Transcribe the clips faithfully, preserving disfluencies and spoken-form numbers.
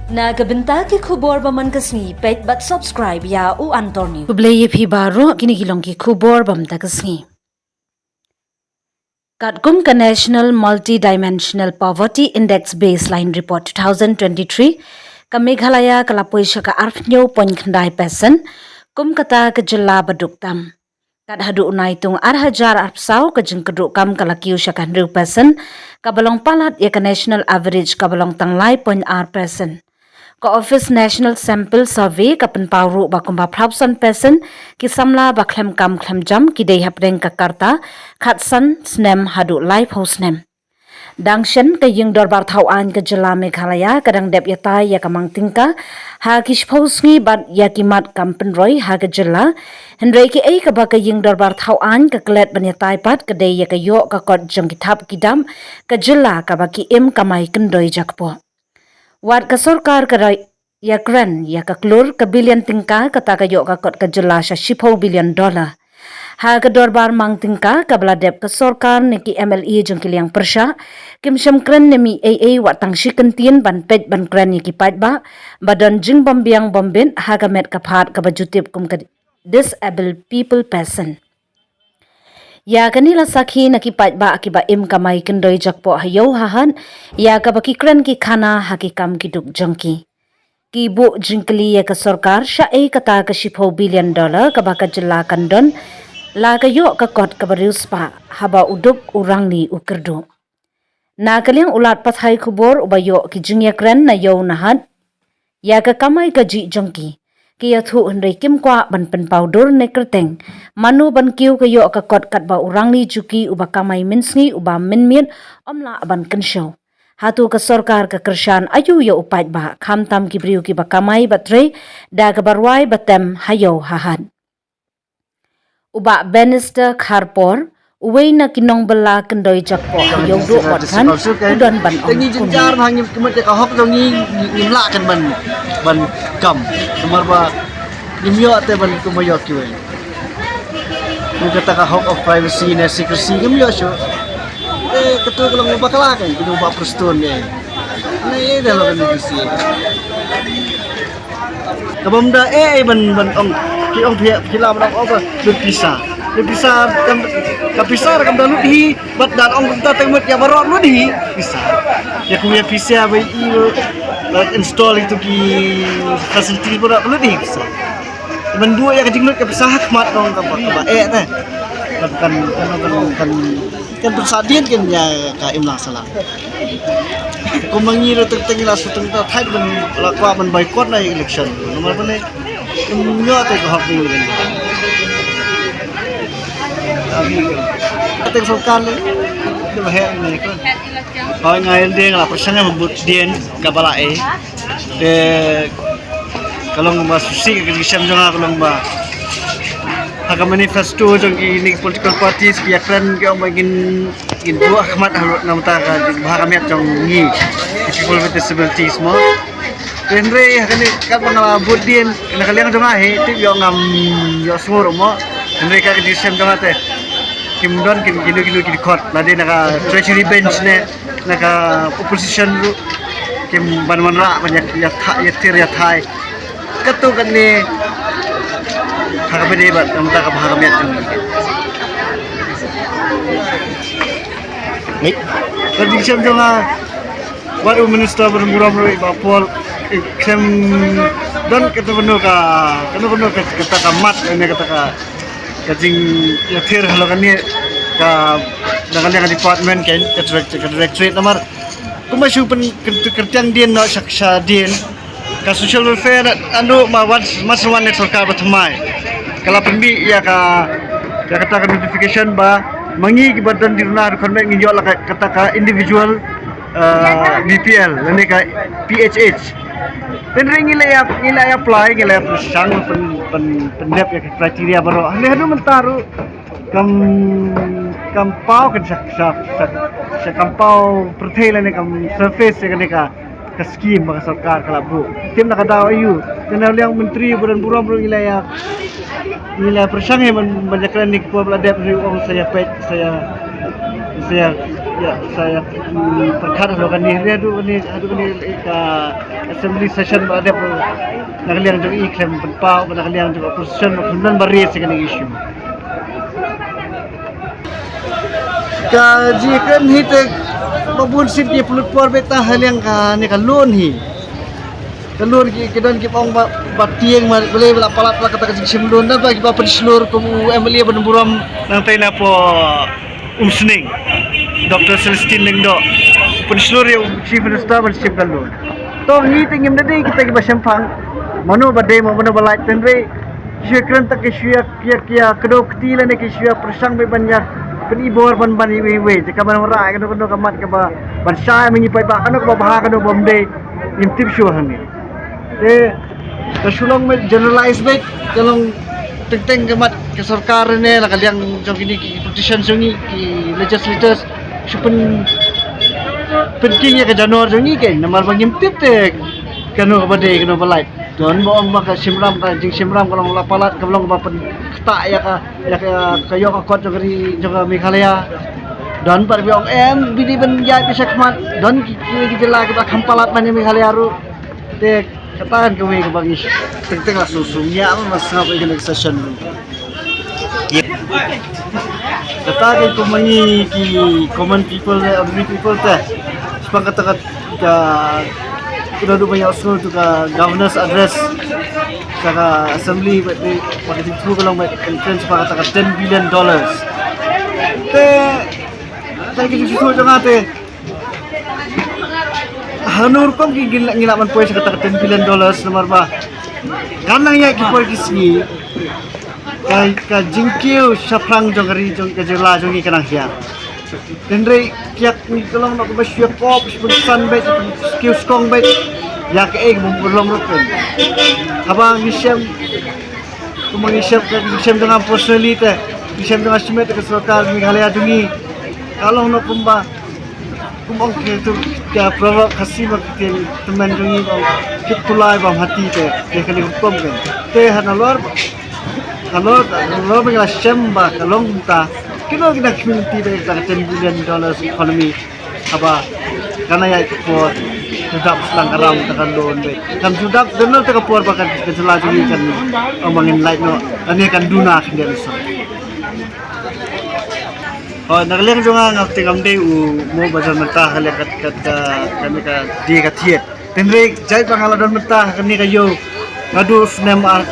Na ka bynta ki khubor ba man ka sngi, peit bad subscribe ïa U Antor News. Khublei ïa phi baroh, kine ki long ki khubor ba mynta ka sngi. Katkum ka National Multidimensional Poverty Index Baseline Report two thousand twenty-three, ka Meghalaya ka la poi sha ka arphew point khyndai percent, kum kata ka jylla ba duk tam. Kat haduh u Naitung ar hajar arphew saw, ka jingkyrduh kam ka la kiew sha ka hynriew percent, kaba long palat ïa ka national average kaba long tang lai point ar percent. Ka Office National Sample Survey ka pynpaw ruh ba kumba phra percent ki samla ba khlem kam khlem jam ki dei hapdeng ka rta khatsan snem haduh laiphew snem. Dang shen, ka Ïing Dorbar Thaw Aiñ ka jylla Meghalaya ka dang dep ïatai ïa ka mang tyngka ha ki shiphew sngi bad ïa ki mat kam pynroi ha ka jylla, hynrei kiei kaba ka Ïing Dorbar Thaw Aiñ ka klet ban ïatai pat ka dei ïa ka ïoh ka kot jong ki thap ki dap ka jylla kaba ki im kamai kyndoi jakpoh. Wat ka sorkar ka dei ïa kren ïa ka klur ka billion tyngka, kata ka ïoh ka kot ka jylla sha shiphew billion dollar. Ha ka dorbar mang tyngka kaba la dep ka sorkar ne ki M L A jong ki liang pyrshah, kim shym kren ne mih ei ei wat tang shi kyntien ban peit ban kren ïa ki paidbah ba don jingbym biang bym bit ha ka met ka phad kaba ju tip kum ka Disabled People Pension. Ïa kane la sakhi na ki paidbah kiba im kamai kyndoi jakpoh ha ïew ha hat, ïa kaba ki kren ki khana ha ki kam ki duk jong ki. Ki buh jingkylli ïa ka sorkar, shaei kata ka shiphew billion dollar kaba ka jylla kan don la ka ïoh ka kot kaba riewspah haba u duk u rangli u kyrduh. Na ka liang u lad pathai khubor uba ïoh ki jingïakren na ïew na hat ïa ka kamai kajih jong ki, ki ïathuh hynrei kim kwah ban pynpaw dur ne kyrteng mano ban kiew ka ïoh ka kot katba u rangli jong ki uba kamai mynsngi uba mynmiet ym lah ban kynshew. Hato ka sorkar ka kyrshan aïu ïa u paidbah, khamtam ki briew kiba kamai ba trei da kaba rwai ba tem ha ïew ha hat. U Bah Bannister Kharpor, uwei na ki nongbylla kyndoi jakpoh ha ïew duh Mawthadraishan, u don ban ong kumne. Ngi jynjar ba ngim kmen ïa ka hok jong ngi, ngi, ngim lah kan ban, ban kam. Namar ba ngim ïoh te ban kum ba ïoh kiwei. Ngi kata ka hok of privacy ne secrecy ngim ïoh shuh. Eh, katu ka long bakla kan, katu ba Prestone ne. Ne, eh, dah lah kan secrecy. Ka bym da eh, eh, ban, ban ong. Ki ong phi, phi la ban ong, ong ba lut pisa. Lut pisa, kam, ka pisa kam da lut hi, bad da ong kumta tang mut ïa baroh lut hi pisa. Ïa kum ïa pisa ba i, ba install itu ki facility baroh lut hi pisa. Ban buh ïa ka jinglut ka pisa ha khmat ong ka ba, ka ba eh te. Kan, kan, kan, kan, kan pynsadien kan ïa ka imlang sahlang. Kum ma ngi ruh teng teng la shu teng ta thait ban la kwah ban boycott na election. Namar ba ne ym ïoh te ka hok ni kan. Te sorkar le te ba heh ne kan. Hoi ngai ding la pyrshang ban bud dien ka ba la eh. Te ka long ba shisha ka jingshem jong nga ka long ba ha ka manifesto jong kine ki political parties ki ïakren ki ong ba ngin, ngin buh khmat ha, namar ka jingbha ka miat jong ngi ki people with disabilities mo. Te hynrei ha kane katba nga la bud dien na ka liang jong nga hi tip ïoh ngam ïoh sngur mo. Hynrei ka jingshem jong nga te kim don kin kino kino ki dkhot lade na ka treasury bench ne na ka opposition ruh kim ban wanrah ban ïa, ïa tha-, ïatir ïathai. Katu kane ha kaba dei bad namar kaba ha ka miat jong ngi. Ka jingshem jong nga wat u minister ba don burom ruh i Bah Paul i khlem don kata kano ka, kano kano ka, kata ka mat ne kata ka ka jingïathir halor kane ka, na ka liang ka department ka, ka direct-, ka directorate namar kumba shu pyn-, kyr-, kyrtiang dien noh sha, sha dien ka social welfare na, anu ma wan, ma shu wan ne sorkar ba thymmai ka la pynmih ïa ka, ïa kata ka notification ba ma ngi kiba don jingduna ruh kan ngin ïoh la ka, kata ka individual, eh, B P L lane ka P H H. Hynrei ngi la ïa, ngi la ïa apply, ngi la ïa pyrshang pyn, pyn, pyndep ïa ka criteria baroh. Hynrei haduh mynta ruh kam, kam paw kan sa, sa, sa, sa kam paw pyrthei lane kam surface ïa kane ka, ka scheme ba ka sorkar ka la buh. Tim na ka daw aïu. Te na liang myntri ba don burom ruh ngi la ïa, ngi la ïa pyrshang ïa ban, ban ïakren ïa ki por ba la dep, hynrei u ong sa ïa peit, sa ïa, sa ïa Ïa, sa ïa, mm, pyrkhat halor kane, haduh kane, haduh kane ka assembly session ba dep na ka liang jong i khlem pynpaw, na ka liang jong opposition khlem don ba raise ïa kane ka issue. Ka jingkren hi te ba bun sien ki pynlut por beit ha liang kane ka loan hi. Ka loan ki, ki don kiba ong ba, ba tieng ma, balei ba la palat la kata ka jingshim loan, don ba kiba pynshlur kum u M L A ba don burom nangtai na pdeng Umsning, Doctor Celestine Lyngdoh, pynshlur ïa u Chief Minister ban shim ka loan. To ngi te ngim da dei kita kiba shemphang mano ba dei, mano ba lait, hynrei ki shu ïakren tang, ki shu ïa, ïa, ïakdew kti lane ki shu ïapyrshang beit ban ïa pynibor ban ban iwei iwei. Te ka ban wanrah kano kano ka mat kaba ban shai ma ngi paidbah, kano kaba bha, kano kaba ym dei, ngim tip shuh hangne. Te ka shu long beit generalize beit, ka long teng teng ka mat ka sorkar ne la ka liang jong kine ki politicians jong ngi, ki legislators shu pyn, pynking ïa ka janor jong ngi kein, namar ba ngim tip te kano kaba dei, kano ba lait. Don ba ong ba ka shimram, ka jingshimram ka long la palat, ka long ba pynktah ïa ka, ïa ka, ka ïoh ka kot jong ka ri, jong ka Meghalaya. Don pat ba ong em, bidi ban ïaid beit shakhmat. Don ki, ki, ki jylla kiba kham palat ban ïa Meghalaya ruh. Te kata kan kawei kaba ngi teng teng la sngewsih ïa ma sngap ïa ka next session. Kata ka kum ma ngi ki common people, eh, ordinary people te. Shaphang kata ka, ka, ka dei ba ngi ïohsngew tu ka governor's address, ka, ka assembly, ba ka jingthmu ka long ba conference shaphang kata ka ten billion dollars. Te ka jingthmu jong nga te, hangno rukom ki, ngi lah, ngi lah ban poi sha kata ka ten billion dollars namar ba kan nang ïaid ki por ki sngi, ka, ka jingkiew shaphrang jong ka ri, jong ka jylla jong ngi ka nang hiar. Hynrei kiak ngi ka long na kaba shu ïakop, shu pynsan beit, shu kiew skong beit ïa kaei kaba bym urlong ruh kein. Haba ngi shem, kumba ngi shem, ka ngi shem jong nga personally te, ngi shem jong nga shimet te ka sorkar Meghalaya jong ngi ka long na kumba, kumba ong ki tu, ka proverb Khasi ba ki ktien tymmen jong ngi ba ong, kit kulai bam hati te, te kane ka rukom kein. Te ha nalor, ha nalor, ha nalor ba ngi la shem ba ka long kumta, kino kino ki community ba ka ten billion dollars economy, haba kan ïaid ki por, ju dap slang ka ram ta ka loan beit. Kam ju dap, don ta ka por ba ka, ka jylla jong ngi kan, ong ba ngin lait noh, kane kan duna khyndiat ngi sor. Hooid, na ka liang jong nga, nga te ngam dei u mo ba jan mynta ha ka liang ka, ka, ka, kane ka die ka thied. Hynrei jait ba nga la don mynta ha kane ka ïew, nga duh snem ar,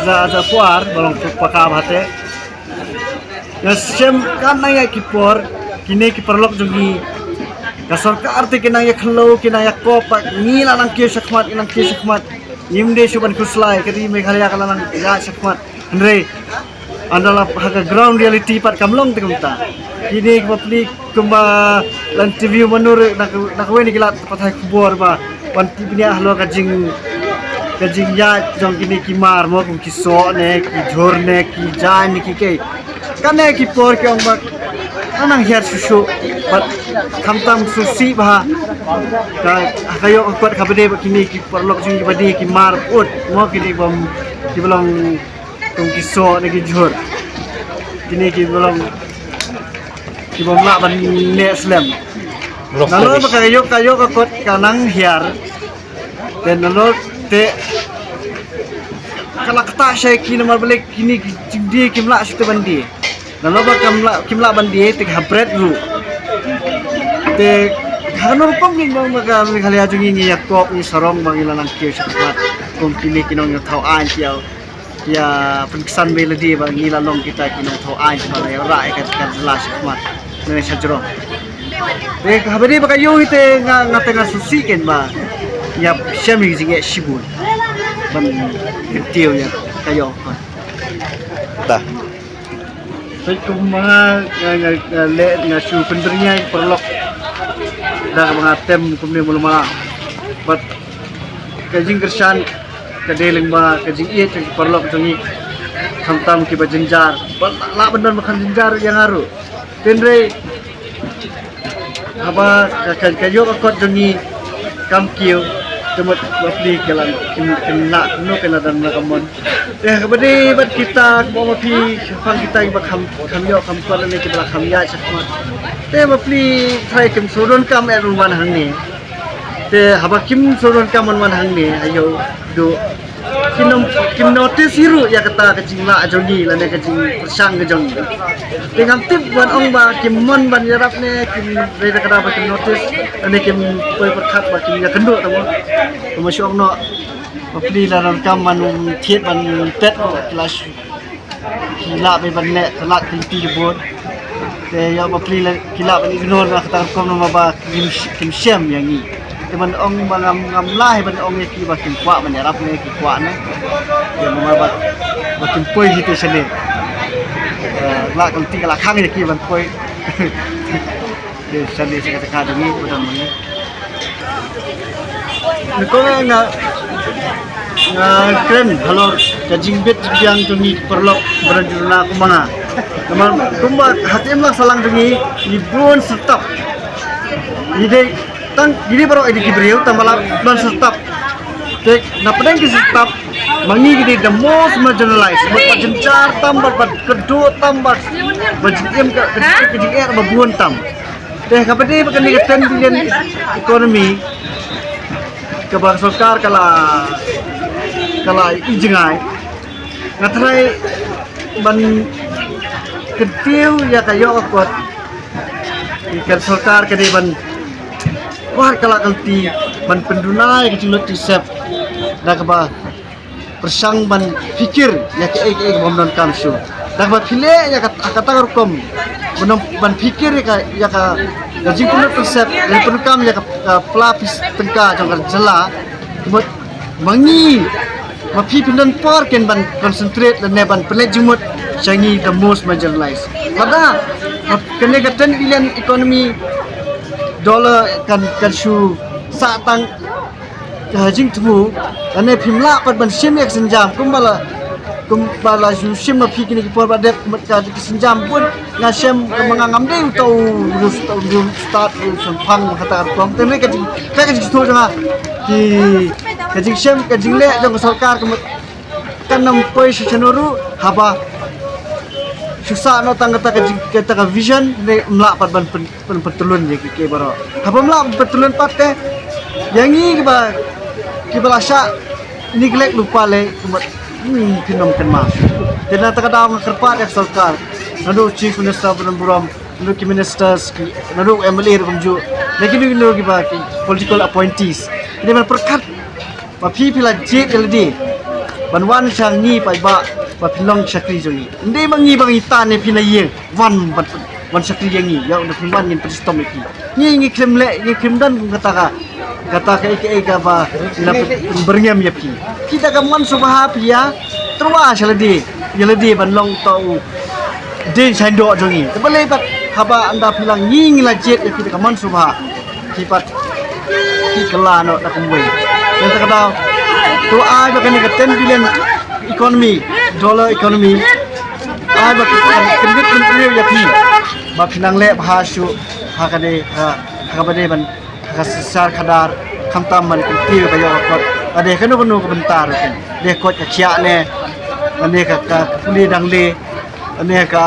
za, za phew ar ba long paka bha te. Nga shem kan nang ïaid ki por, kine ki paralok jong ngi, ka sorkar te ki nang ïa khlaw, ki nang ïa kop, ngi la nang kiew shakhmat, ngi nang kiew shakhmat. Ngim dei shuh ban khuslai, ka ri Meghalaya ka la nang ïaid shakhmat. Hynrei ynda la ha ka ground reality pat kam long te kumta. Kine ki public kumba la interview mano ruh na ka, na kawei na ki lad pathai khubor ba wan tip bniah halor ka jing, ka jingïaid jong kine ki mar mo, kum ki soh ne ki jhur ne ki jaiñ ne ki kei. Kane ki por ki ong ba ka nang hiar shuh shuh, bad khamtam sngewsih bha ka, ka ïoh ka kot kaba dei ba kine ki paralok jong ngi ba dei ki mar ut mo, kine bym, kiba long kum ki soh ne ki jhur. Kine kiba long, ki bym lah ban neh slem. Nalor ba ka ïoh, ka ïoh ka kot ka nang hiar. Te nalor te ka la ktah sha ki namar balei kine ki jingdie kim lah shuh te ban die. Nalor ba kam lah, kim lah ban die te ki ha bret ruh. Te hano rukom ngi nong ba ka Meghalaya jong ngi ngi ïa kop ngi sarong ba ngi la nang kiew shakhmat kum kine ki nongthaw aiñ ki ïa, ïa pynksan beit lade ba ngi la long kita ki nongthaw aiñ ba la ïa rah ïa ka, ka jylla shakhmat ne shajrong. Te haba dei ba ka ïew hi te nga, nga te nga sngewsih kein ba ïa shem ïa ka jingeh shibun ban kyntiew ïa ka ïew. Ta. Peit kum ma nga, nga, nga, nga leh, nga shu pynbyrngia ïa ki paralok da kaba nga tem kumne mula mala. Bad ka jingkyrshan ka dei lyngba ka jingïeit jong ki paralok jong ngi, khamtam kiba jynjar. Bad lah ban don ba kham jynjar ïa nga ruh. Hynrei haba ka, ka, ka ïoh ka kot jong ngi kam kiew, Mut bapli ka la kim kim la no ka la dang la ka mon. Eh, kaba dei bad kita, kaba ma phi, pang kita kiba kham kham ïoh kham kwah ne kiba la kham ïa sha khmat. Te bapli trai kim sodon kam er wan hangne. Te haba kim sodon kam wan hangne, ayo do kim nom kim notice hi ruh ïa kata ka jinglah jong ngi lane ka jingpyrshang ka jong ngi. Te ngam tip ban ong ba kim mon ban ïarap ne kim rei da kata ba kim notice lane kim poi pyrkhat ba kim ïa kynduh tamo. Tamo shu ong noh. Bapli la donkam ban thied ban pet ko ki la shu, ki lah beit ban leh, ki lah ki lynti ki bun. Te ïa bapli la ki lah ban ignore na kata ka rukom namar ba kim sh- kim shem ïa ngi. Te ban ong ba ngam ngam lah ban ong ïa ki ba kim kwah ban ïarap ne ki kwah ne. Ïa namar ba ba kim poi hi te shane. Eh, lah ki lynti ki la khang ïa ki ban poi. Te shane sha ka jaka jong ngi ba dang ma ngi. Ngi ko nga nga kren halor ka jingbit jingbiang jong ngi paralok baran jurna kumba nga. Namar kumba hatim lang salang jong ngi ngi bun sertap. Ngi dei tang ngi dei baroh ngi dei ki briew tang ba la ban sertap. Te na pdeng ki sertap ma ngi ngi dei the most marginalized. Ba jynjar tam ba ba kyrduh tam ba ba jingim ka ka jingeh ba bun tam. Te kaba dei ba kane ka ten billion economy kaba ka sorkar ka la ka la ïa jngai. Nga trai ban kyntiew ïa ka ïoh ka kot ïa ka sorkar ka dei ban wad ka la ka lynti ban pynduna ïa ka jinglut jingsep da kaba pyrshang ban phikir ïa kaei kaei kaba ym donkam shuh. Da kaba phi leh ïa ka, kata ka rukom ban, ban phikir ïa ka, ïa ka, ka jingpynlut pynsep, ïa ka pyndonkam ïa ka, ka pla pis tyngka jong ka jylla. Mut ma ngi ma phi phin don por ken ban concentrate lane ban pynleit jingmut sha ngi the most marginalized. Lada ma kane ka ten billion economy dollar kan, kan shu sah tang ka jingthmu, lane phim lah pat ban shim ïa ka sienjam kumba la, kumba la ju shim ma phi kine ki por ba dep, mat ka, ka sienjam bun nga shem kumba nga ngam dei uto u, uto u stad u shemphang kata ka rukom. Te ne ka jing, ka jingthmu jong nga ki, ka jingshem ka jingleh jong ka sorkar ka mat kan ym poi sha shano ruh haba shu sah noh tang kata ka jing, kata ka vision ne ym lah pat ban pyn pyn- pyntyllun ïa ki, ki baroh. Haba ym lah pyntyllun pat te ïa ngi kiba, kiba la shah neglect lypa lei, kumba, hmm, phin ym kynmaw. Te na kata ka daw nga kyrpad ïa ka sorkar, naduh Chief Minister ba don burom, naduh ki ministers, ki, naduh M L A ruh kumjuh, na kino kino kiba ki political appointees, kine ban pyrkhat ba phi phi la jied ïa lade ban wan sha ngi paidbah ba phin long shakri jong ngi. Ym dei ma ngi ba ngi tan ne phi na ïing wan ban, wan shakri ïa ngi, ïa ynda phin wan ngin pynshitom ïa phi. Ngi ngi khlem leh, ngi khlem don kum kata ka, kata ka ei ka ei kaba ngi la pyn, pynbyrngem ïa phi. Phi da ka mon sngewbha phi ïa tyrwa sha lade, ïa lade ban long uto u dei shaiñdoh jong ngi. Te balei pat haba ynda phi la ngi ngi la jied ïa phi da ka mon sngewbha. Ki pat ki kylla noh da kumwei. Te kata ka daw to ai ba kane ka ten billion economy, dollar economy, ai ba ki kyndit kyndit ïa phi ba phi nang leh bha shuh ha kane, ha, ha kaba dei ban, ha ka synshar khadar, khamtam ban kyntiew ka ïoh ka kot. Ka dei kano kano ka bynta ruh kin dei koit ka khiah ne, ka ne ka, ka, ka pule dang le, ka ne ka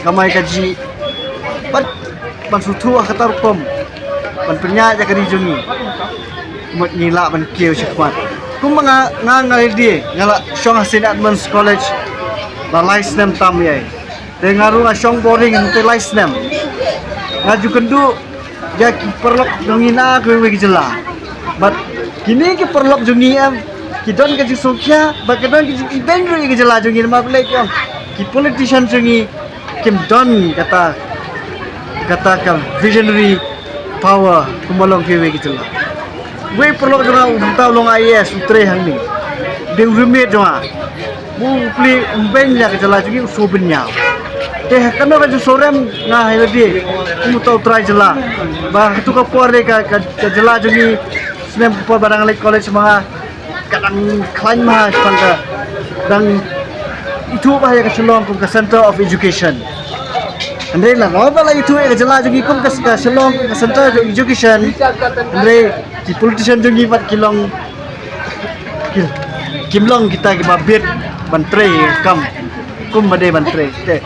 kamai kajih. Ban, ban sngewthuh ha kata rukom ban pynïaid ïa ka ri jong ngi. Mut ngi lah ban kiew shakhmat. Kumba nga, nga, nga la dei, nga la shong ha Saint Edmund's College la lai snem tam ïa. Te nga ruh nga shong boarding hangtei lai snem. Nga ju kynduh ïa ki paralok jong ngi na kiwei kiwei ki jylla. Bad kine ki paralok jong ngi em, ki don ka jingsngewkhia bad ki don ka jingibeiñ ruh ïa ki jylla jong ngi namar balei ki ong ki politician jong ngi kim don kata, kata ka visionary power kumba long kiwei ki jylla. Wei paralok jong nga u mynta u long I A S u trei hangne. Dei u roommate jong nga. U plie u beiñ ïa ka jylla jong ngi u sngewbeiñ ïa. Te ha kano ka jingsngewrem nga ha lade kum uto u trai jylla. Ba ha kato ka por de ka, ka, ka jylla jong ngi snem ka por ba dang leit college ma nga ka dang khlaiñ ma ha shaphang ka dang ithuh ba ha ïa ka Shillong kum ka Centre of Education. Hynrei la naba la ithuh ïa ka jylla jong ngi kum ka, ka Shillong ka center jong education. Hynrei ki politician jong ngi pat ki long ki, kim long kita kiba bit ban trei kam kum ba dei ban trei. Te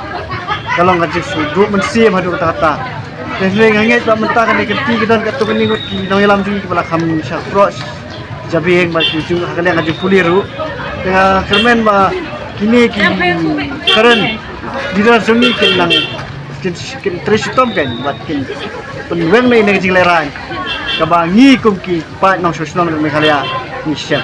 ka long ka jingsngewduh mynsiem haduh katta katta. Te hynrei nga ngeit ba mynta kane ka kti ka don katto katne ngut ki nongïalam jong ngi kiba la kham shah proh jabieng bad ki jong ha ka liang ka jingpule ruh. Te nga kyrmen ba kine ki current leader jong ngi kin nang kin, kin trei shitom kein bad kin pynweng na ine ka jinglehrain kaba ngi kum ki paid nongshong shnong jong Meghalaya ngi shem.